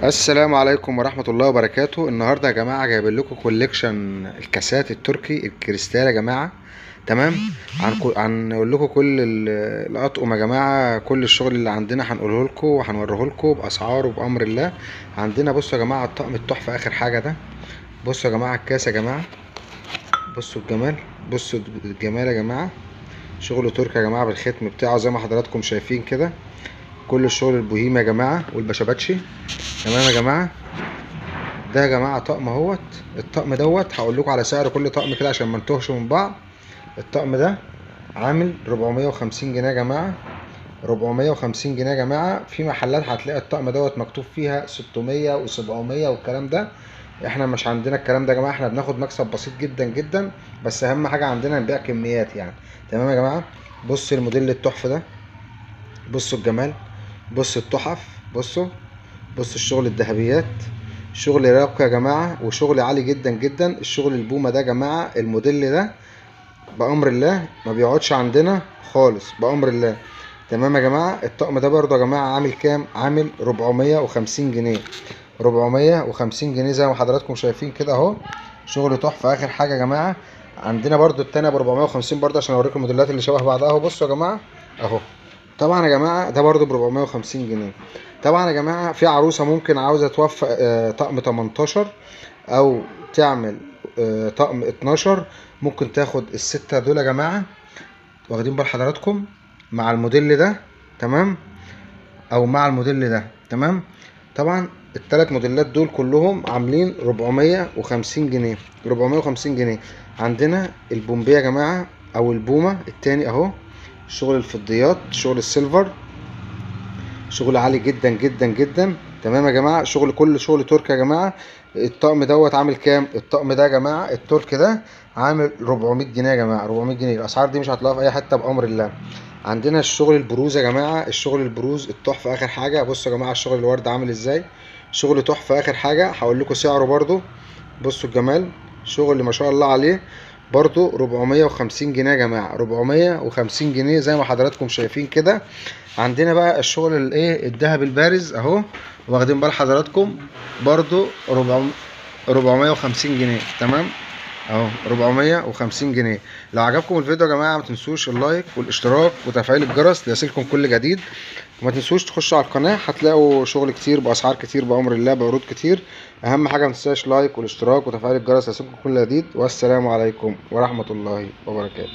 السلام عليكم ورحمة الله وبركاته. النهاردة يا جماعة جايبين لكم collection الكاسات التركي الكريستال يا جماعة، تمام. هنقول لكم كل الأطقم يا جماعة، كل الشغل اللي عندنا هنقوله لكم وهنوريه لكم بأسعاره بأمر الله. عندنا بصوا يا جماعة الطقم التحفة آخر حاجة ده، بصوا يا جماعة الكاس يا جماعة، بصوا الجمال، بصوا الجمال يا جماعة، شغل تركي يا جماعة بالختم بتاعه زي ما حضراتكم شايفين كده، كل الشغل البوهيمي يا جماعة والبشباتشي، تمام يا جماعة. ده يا جماعة طقم اهوت، الطقم دوت هقول لكم على سعر كل طقم كده عشان ما نتوهش من بعض. الطقم ده عامل 450 جنيه يا جماعة، 450 جنيه يا جماعة. في محلات هتلاقي الطقم دوت مكتوب فيها 600 و700 والكلام ده، احنا مش عندنا الكلام ده يا جماعة، احنا بناخد مكسب بسيط جدا جدا، بس اهم حاجة عندنا نبيع كميات يعني، تمام يا جماعة. بص الموديل التحفة ده، بصوا الجمال، بصوا التحف، بصوا الشغل الذهبيات، شغل راقي يا جماعة وشغل عالي جدا جدا. الشغل البومه ده يا جماعة، الموديل ده بأمر الله ما بيقعدش عندنا خالص بأمر الله، تمام يا جماعة. الطقم ده برضه يا جماعة عامل كام؟ عامل 450 جنيه، 450 جنيه زي ما حضراتكم شايفين كده اهو، شغل تحفة اخر حاجة يا جماعة. عندنا برضه التانية ب 450 برضه عشان اوريكم الموديلات اللي شبه بعضها اهو. بصوا يا جماعة اهو، طبعا يا جماعة ده برضه ب 450 جنيه. طبعا يا جماعة في عروسه ممكن عاوزه توفق طقم 18 او تعمل طقم 12، ممكن تاخد الستة دول يا جماعة، واخدين بال حضراتكم، مع الموديل ده تمام، او مع الموديل ده تمام. طبعا الثلاث موديلات دول كلهم عاملين 450 جنيه، 450 جنيه. عندنا البومبيه يا جماعة او البومه التاني اهو، شغل الفضيات، شغل السيلفر، شغل عالي جدا جدا جدا، تمام يا جماعة. شغل كل شغل تركي يا جماعة. الطقم دوت عامل كام؟ الطقم ده يا جماعة التركي ده عامل 400 جنيه يا جماعة، 400 جنيه. الاسعار دي مش هتلاقوها في اي حتة بامر الله. عندنا الشغل البروز يا جماعة، الشغل البروز التحفة اخر حاجة. بصوا يا جماعة الشغل الورد عامل ازاي، شغل تحفة اخر حاجة، هقول لكم سعره برضو. بصوا الجمال، شغل ما شاء الله عليه، برضو 450 جنيه يا جماعة، 450 جنيه زي ما حضراتكم شايفين كده. عندنا بقى الشغل الايه الذهب البارز اهو، واخدين بال حضراتكم، برضو 450 جنيه، تمام اهو 450 جنيه. لو عجبكم الفيديو يا جماعة ما تنسوش ال like والاشتراك وتفعيل الجرس ليصلكم كل جديد، وما تنسوش تخشوا على القناة، هتلاقوا شغل كتير باسعار كتير بامر الله، بعروض كتير. اهم حاجة ما تنساش like والاشتراك وتفعيل الجرس ليصلكم كل جديد. والسلام عليكم ورحمة الله وبركاته.